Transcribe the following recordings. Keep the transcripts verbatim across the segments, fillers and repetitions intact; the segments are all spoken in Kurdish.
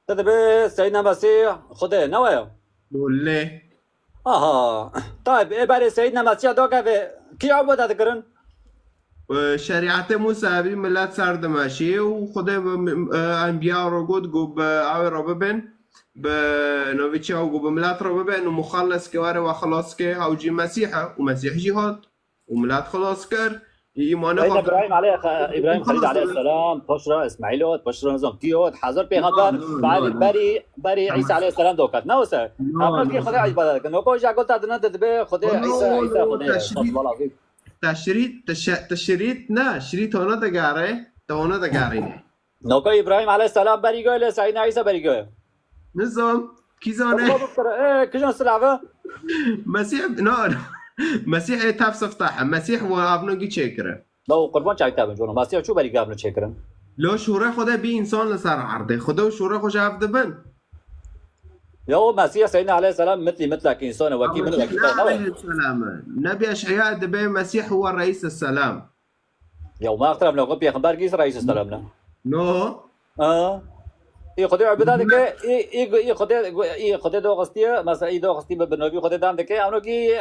Te dibe Seyyidna Mesîh Xwedê, ne waya? Lê. Aha. Tayyib, ê berê Seyyidna Mesîh dakeve kî îbade dikirin? E, şerîetê Mûsa bî, milet ser dimeşî û Xwedê bi, e, enbiya re got, got bi ew re bibin, bi navê çi ew got, bi milet re bibin û muxellis ke were we xilas ke, ew jî Mesîh e û Mesîh jî hat. û milet xilas kir. Îmanê Seyyidina xwe Îbrahîm aleyh-, Îbrahîm Xelîl aleyhisselam, paşra Îsmaîl ot, paşra nizam kî ot, hezar pêxember, No, no, no, berî, no. berî, berî Îsa aleyhisselam dokat. Ne wisa? No, Hemû no. kî Xwedê îbade dikin. Weko ja gota dina de dibe Xwedê No, Îsa, no, Îsa no, Xwedê. teşrît, Estağfurullah. teşrît, teşe-, teşrît ne, şrît ona de gare, te ona de gare. Noka Îbrahîm aleyhisselam berî goye lê Seyyidina Îsa berî goye. Nizam. Kî zane? Baba bikire, e, kijan silave? Mesîh, no, no. Mesîh ê tev siftah e. Mesîh we avnogî çêkire. Da û qurban çay tevin cono. Mesîh çû berî gavno çêkirin. Lo şûre Xwedê bî însan li ser erdê. Xwedê û şûre xwe ji ev dibin. Ya o Mesîh Seyyidina aleyhisselam mitlî mitlek însan e, wekî min Mesîh wekî ne te ne. aleyhisselam e. Nebi Eş'eya dibe Mesîh huwe reîs selam. Ya, ma ixtiraf ne, xwe pêxember gîs reîs selam ne. No. Ha. Î Xwedê îbade dike, î, î, î Xwedê, î Xwedê doxistiye, mesela î doxistiye bi, bi novî Xwedê dan dike, ewno kî,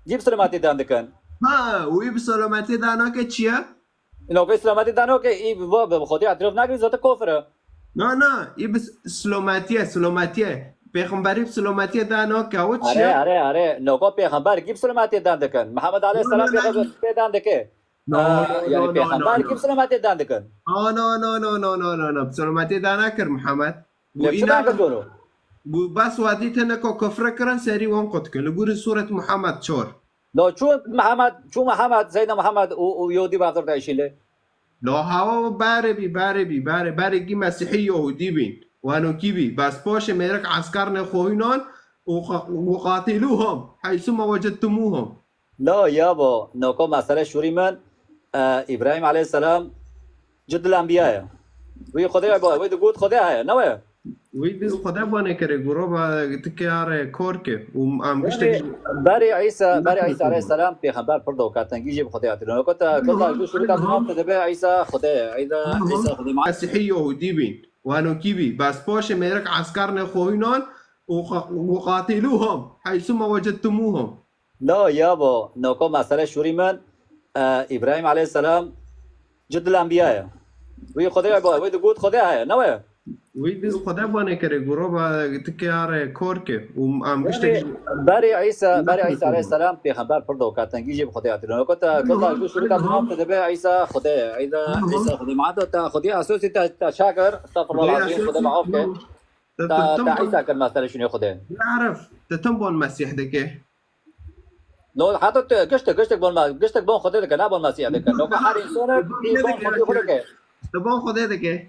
kî bi selametî dan dikin. Ha, wî bi selametî dan nake çi ye? Îno kî selametî dan nake, î bi, bi Xwedê îtiraf nakirî, zaten kofir e. Na, na, î bi s-, selametî ye, selametî ye. Pêxemberî bi selametî dan nake, o çi Are, ye? are, are. Noka pêxember kî bi selametî dan dikin. Mihemed Na, aleyhisselam na, na. pêxember dan dike. No, Aa, no, yani no, no, pêxember no, no. kim selametê dan dikin? No, no, no, no, no, no, no, no. Selametê dan nakir Muhammed. Gu Ne çi îna dan kir doro? gu bas wadî tene ko kufre kirin serî wan qut kir. Li gurî suret Muhammed çor. No çû Muhammed, çû Muhammed, Seyyidina Muhammed û, û Yahudî bazir de işîle. Lo hawa barê bî, barê bî, barê, barê gî Mesîhî Yahudî bîn. Wano kî bî? Bas paşê mêrik eskar ne xwînan û qa-, û qatiluhum, heysu ma wecedtumuhum. La yabo, noko mesele şûrî min, e, Îbrahîm aleyhisselam cidil enbiya ye. Wî Xwedê bo, wî digot Xwedê heye, ne we? Wî biz Xwedê bane kere, guro ba tike are kor ke. Û am giştek Berî Îsa, berî Îsa aleyhisselam pêxember pir dokatin, gî jî bi Xwedê hatî. Noko te, kota, gû şûrî te, tamam te dibe Îsa Xwedê, Îsa, Îsa Xwedê ma. Mesîhî Yahudî bîn. Wano kî bî? Bas paşê mêrik eskar ne xwînan û qa-, û qatiluhum, heysu ma wecedtumuhum. La yabo, noko mesele şûrî min, e, Îbrahîm aleyhisselam cidil enbiya ye. Wî Xwedê bo, wî digot Xwedê heye, ne we? Wî biz Xwedê bane kere, guro ba tike are kor ke. Û am giştek Berî, berî Îsa, berî Îsa aleyhisselam pêxember pir dokatin, gî jî bi Xwedê hatî. Noko te, kota, gû şûrî te, tamam te dibe Îsa Xwedê, Îsa, Îsa Xwedê. Ma te Xwedê esosî te, te çaker, estağfurullah azîm, Xwedê maaf ke. Te, te, te, te Îsa kir mesele şûnê Xwedê. Arif, te tim bon Mesîh dike. No, heta tu giştek, giştek bon ma-, giştek bon Xwedê dike, ne bon Mesîh dike. No, her însan e, bon Xwedê dike. Te bon Xwedê dike.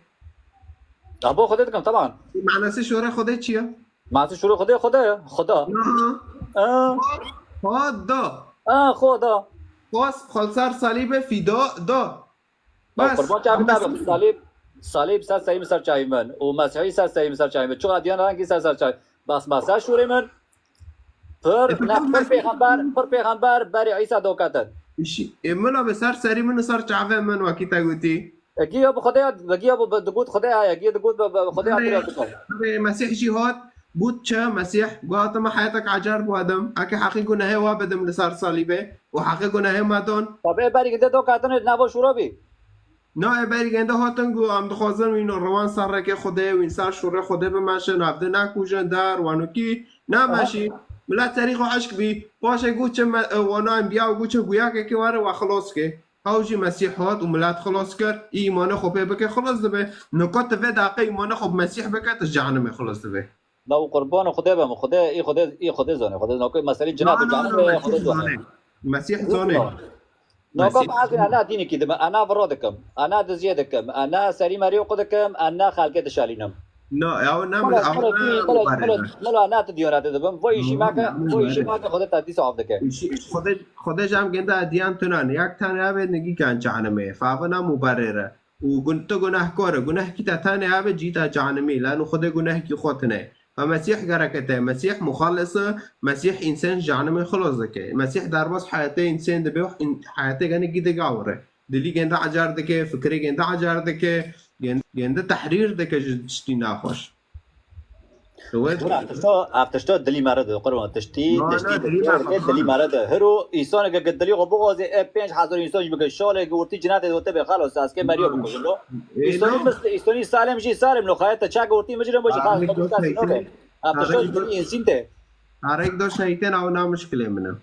Ya bon Xwedê dikim, tamam. Manası şûre Xwedê çi ye? Manası şûre Xwedê, Xwedê ye. Xweda. Aha. Aa. Xweda. Aa, Xweda. Xwes, xwelsar salîbe fîda da. Bas, Qurban çavê te bim. Salîb, salîb ser serî min ser çavê min û Mesîhî ser serî min ser çavê min. Çuxa diyan rengî ser ser çavê. Bas ma ser şûrê min. Pir, E, ne, pir pêxember, pir pêxember berî Îsa doketin. Îşî, e, mila be ser serî min û ser çavê min wekî te gotî. E, giya bi Xwedê, giya bi, bi, digot Xwedê heye, giya digot bi, bi Xwedê hatî dikin. Mesîh jî hat, Got çi Mesîh? Got, "Heta min heyetek ecar bidim. Eke heqî gunehê we bidim li ser salîbê û heqê gunehê me don." Tabi berî ginde do ketine nava şûra bî. Na, e berî ginde hatin ku em dixwazin wî no rewan ser rêkê Xwedê, wî ser şûrê Xwedê bimeşin, ev di nekujin der, wanokî nemeşî. Milet serî xwe eşk bî. Paşê got çi me, e, wana enbiya û got çi guyakekê were we xilas ke. Ew jî Mesîh hat û milet xilas kir. Î îmanê xwe pê bike, xilas dibe. Nika tu vê deqê îmanê xwe bi Mesîh bike, tu ji cehenimê xilas dibe. Na û qurban Xwedê be min, Xwedê, î Xwedê, î Xwedê zane, Xwedê zane. Mesele cina tu canê Xwedê zane. Mesîh zane. Naka ez ena dînekî dikim, ena vira dikim, ena diziyê dikim, ena serî merî xwe dikim, ena xelkê dişalînim. Na, ew ne, ew ne. Mala, mala, mala, na tu diyonete dibim, vo îşî meke, vo îşî meke, Xwedê te dîsa af dike. Xwedê, Xwedê ji em gende diyan tunan, yak tane abê nigî kan canime, fava na mubarere. û gun-, tu gunehkar e. Gunehkî te tenê hebe cî te cehenimî. Lano Xwedê gunehkî xwe tune. Ve Mesîh gereke te. Mesîh muxalis e. Mesîh însan ji cehenimê xilas dike. Mesîh derbas heyetê însan dibe û în-, heyetê gene gî digawire. Dilî gende ecar dike, fikirê gende ecar dike, gen-, gende tehrîr dike ji tiştî naxweş. Ev tişto, ev tişto dilî me re de, qurban, tiştî, tiştî dilî me re de. Hiro îsaneke ke dilî xwe bixwaze, e pênc hezar însan jî bike, şaleke wurtî cinatê de te bê, xelas, ez ke meriya bikujim lo. Îsonî mis-, îsonî salim jî salim lo, xayet te çak wurtî mijire, bojî xalas, xwe bikasî noke. Ev tişto dilî însîn te. Tarek do şehîtên ew na mişkilê min e.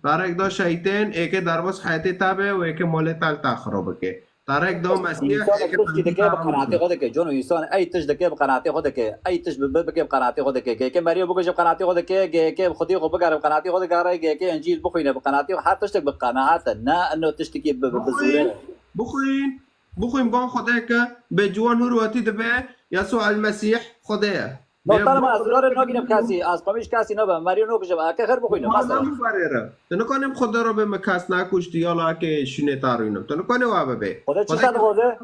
Tarek do şehîtên, êke derbas heyetê te be û êke molê te li te xiro bike. Tarek do Mesîh, êke piştî dike bi qenaatê xwe dike. Cono însan ey tişt dike bi qenaatê xwe dike. Ey tişt bi, bi, bike bi qenaatê xwe dike. Geke meriyo bikuje bi qenaatê xwe dike. Geke xwedî xwe bigere bi qenaatê xwe digere. Geke encîl bixwîne bi qenaatê xwe. Her tiştek bi qenaat e. Ne ino tiştekî bi, bi, bi zûre. Bixwîn, bixwîn ban Xwedê ke bê ciwan hûr wetî dibe Yesû El Mesîh Xwedê ye. Nokta ma ez rare nagînim kesî, ez qamîş kesî nabe, meriyo nokujim, eke xêr bixwîne, mesela. Min barê re. Tu nikanê bi Xwedê re bê min kes nekuşt, ya la eke şûnê te rûnim. Tu nikanê wa bibê. Xwedê çi te dixwaze?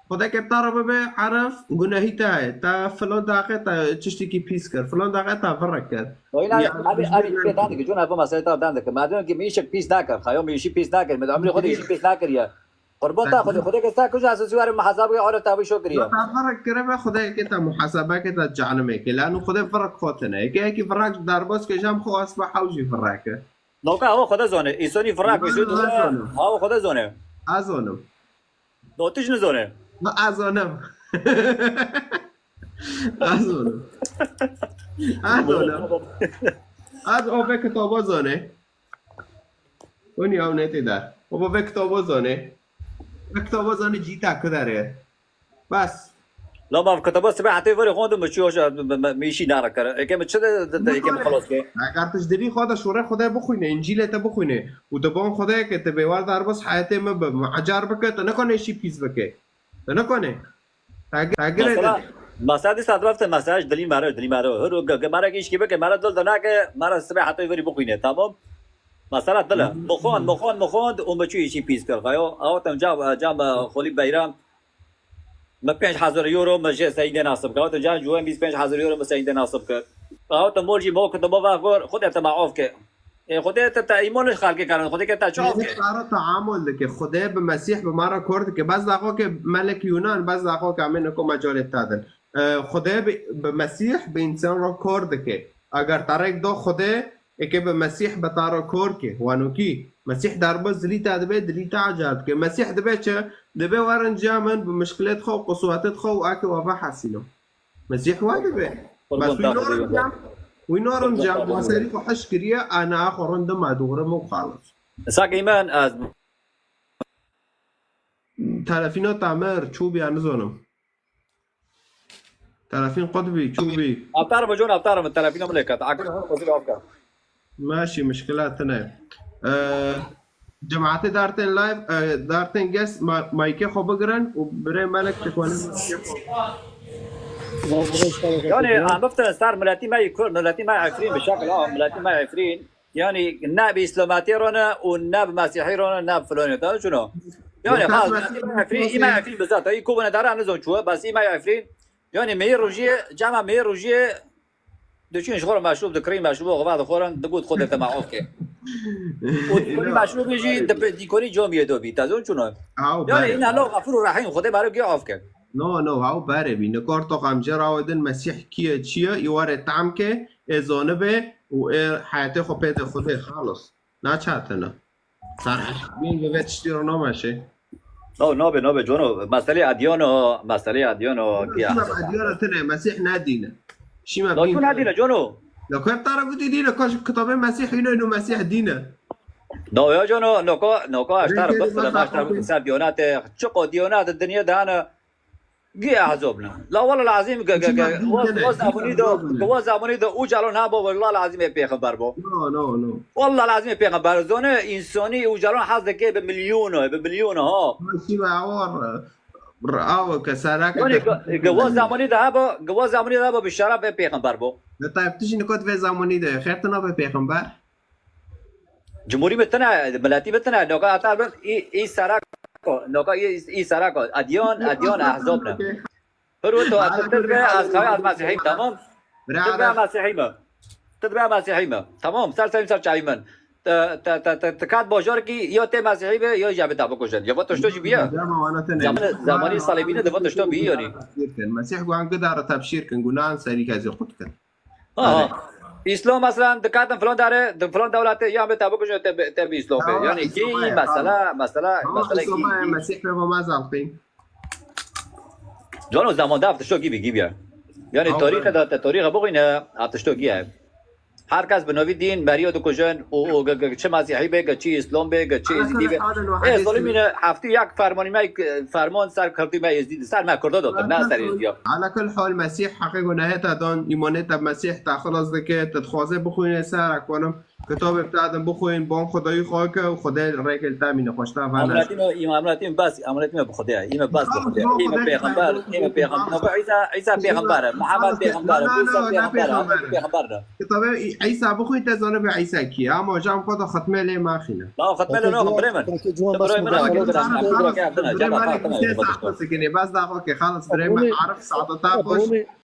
Xwedê ke te re bibe, erif, gunehî te ye. Te filan deqe te tiştekî pîs kir, filan deqe te virek kir. Oyna, abi, abi, pê dan dike, cûn ev meselê te dan dike. Madem ki min îşek pîs nakir, xayo min îşî pîs nakir, min emrê xwe de îşî pîs nakiriye. Qurban ta Xwedê, Xwedê ke sa kuj asê siwarê muhasebe ke, ora tabi şo kiriye. Te virek kire be, Xwedê ke te muhasebe ke te cehenimê ke. Lanu Xwedê virek xotine. Ke ki virek derbas ke jam xo asba hewjî virek e. Noka hawa Xwedê zone. Îsonî virek, îsonî hawa Xwedê zone. Ez zonim. Do tu jî nizone. Ma ez zonim. Ez zonim. Ez zonim. Ez o vê kitaba zone. Hûn ya netê der. O vê kitaba zone. Vê kitaba zone cî te kudere. Bas. La ma kitaba sibê hetê verê xwendin mi çi hoşa mi, mi, mi işî nara kere. Eke mi çi de, de, de, eke mi xelas ke. Eger tu ji dilî xwe de şûrê Xwedê bixwîne, Încîlê te bixwîne û di ban Xwedê ke tu bêwar derbas heyetê me bi, mi ecar bike, tu nikane şî pîs bike. Tu nikane. Mesela, mesela dîsa dibafte mesaj dilî me re, dilî me re. Hir û ge-, ge-, me re îşkî bike, me re dil de nake, me re sibê hetê verî bixwîne, tamam? Mesela dil e. Mixwand, mixwand, mixwand û mi çû îşî pîs kir. Xeyo, ew tem ca, cam, e, Xolî Beyram. Me pênc hezar euro me jê seyîdê nasib kir. Ew tem ca ciwan bîst pênc hezar euro me seyîdê nasib kir. Ew tem mol jî me o kitaba va gor, Xwedê te me of ke. Ê Xwedê te, te îmon li xelkê karin, Xwedê ke te çi of ke? Xwedê te re teamul dike. Xwedê bi Mesîh bi me re kor dike. Bes daxo ke melek Yunan, bes daxo ke em ê niko me calê te din. E, Xwedê bi, bi Mesîh bi însan re kor dike. Eger te rêk do Xwedê, eke bi Mesîh bi te re kor ke. Wanokî. Mesîh derbas dilî te dibe, dilî te ecar dike. Mesîh dibe çi? Dibe werin ciya min bi mişkilêt xwe û qiswetêt xwe û ake we vehesîno. Mesîh wa dibe. Bes wî norin cem. Wî norin cem. Wa serî xwe heş kiriye, ana xwe rindim a dûrim û xalis. Sak îmen ez. Telefîna Tamir, çû biya nizonim. Telefîn qut bî, çû bî. Aftar mi con, aftar mi telefîna min lê ket. Akil hon xwezî afka. Maşî, mişkila tine. Ee, Cemaatê dartên live, e, dartên guest, ma-, maykê xwe bigirin û birê Melek dixwanin maykê xwe. Yani, em biftin ser miletî me yê Kurd, miletî me Efrîn, bi şekil a, miletî me Efrîn. Yani, ne bi îslametiyê re ne û ne bi mesîhî re ne, ne bi filanê. Te çuno? Yani, xas, miletî me Efrîn, î me Efrîn bi zat, î ku bine dara nizon çuwe, bes î me Efrîn. Yani, me yê rojiyê, cema me yê rojiyê, diçûn ji xwe re meşrûb dikirîn, meşrûba xwe vedixwarin, digot Xwedê te me of ke. Û dîkonî meşrûbê jî di pe-, dîkonî camiyê de bî, te zon çûno? Yani îna lo Xefûr û Rehîm, Xwedê mero gê of ke. No, no, haw berê bî. Nikor to qamcê rawedin Mesîh kî ye, çi ye, î were tam ke, ê zonibe û ê heyetê xwe pê de Xwedê, xalos. Naçatine. Sen bîn ve tiştî ro nameşe. No, nabe, nabe, cono. Meselê edyan o, meselê edyan o. Şîma edyan tine, Mesîh ne dîne. Şîma bîn. Tu ne dîne, cono. Ya kuyap tara gudi dîne, kaş kitabê Mesîh yine, ino Mesîh dîne. No, ya cono, noko, noko, aştar bıktı, aştar bıktı, ser diyonate, çıko diyonate, dünya dana. Gê ehzab ne. La wala lazim ge, ge, ge. Wa, wa zamanî de, ge wa zamanî de Ocalan ha bo, wala lazim ê pêxember bo. No, no, no. Wala lazim ê pêxember. Zone, însonî Ocalan hez dike bi milyona, bi milyona ha. Şîma awar, awa ke serake. Yani ge, ge wa zamanî de ha bo, ge wa zamanî de ha bo bi şeref ê pêxember bo. Ne tayb tişî nikot vê zamanî de, xêr tine be pêxember. Cumhurî bi tine, miletî bi tine, noka heta bin î, î serako, noka î, î serako, edyan, edyan ehzab ne. Hiro to, tu dibe ez xawe ez mesîhî, tamam? Tu dibe mesîhî me. Tu dibe mesîhî me. Tamam, ser sevî ser çavî min. te, te, te, te, te kat bajarekî ya tê Mesîhî be ya jî em ê te bikujin. Ya va tişto jî bûye. Dema wana te ne. Zaman, zamanî Salêbîne de va tişto bûye yanî. Mesîh wan gidara tebşîr kin, gunan serî kezî qut kin. Ha, ha. Îslam mesela dikatin filan dere, di filan dewletê ya em ê te bikujin, te bi, te bi Îslam be. Yanî kî mesela, mesela, mesela kî. Mesîh pêxember zalqîn. Cano zaman de ev tişto gî bî, gî bî. Yanî tarîxe de, te tarîxe bixwîne, ev tişto gî ye. Her kes bi novî dîn meriyo dikujin û, û ge, ge, çi Mesîhî be, ge çi Îslam be, ge çi Êzîdî be. Ê, zolimîne heftî yek fermanî me, ferman ser Kurdî me Êzîdî, ser me Kurda dotin, ne ser Êzîdiya. Ala kul hal Mesîh heqê gunahê te dan, îmanê te Mesîh te xilas dike, te dixwaze bixwîne ser ekwanim. Kitabê bi te din bixwîn, ban Xwedayî xwe ke û Xwedê rêkê li te mîne, xweşta vana. Ameliyatî me, îma-, ameliyatî me bas, ameliyatî me bi Xwedê ye. Îme bas bi Xwedê. Îme pêxember, îme pêxember. Nava Îsa, Îsa pêxember e. Mihemed pêxember e. Musa pêxember e. Pêxember e. Kitabê Î-, Îsa bixwîn te zanibê Îsa kî ye. Ama jam xwe da xetmê lê maxîne. La xetmê lê naxim birê min. Birê min. Birê min. Birê min. Bas daxo ke xalas birê min. Arif saadeta xweş.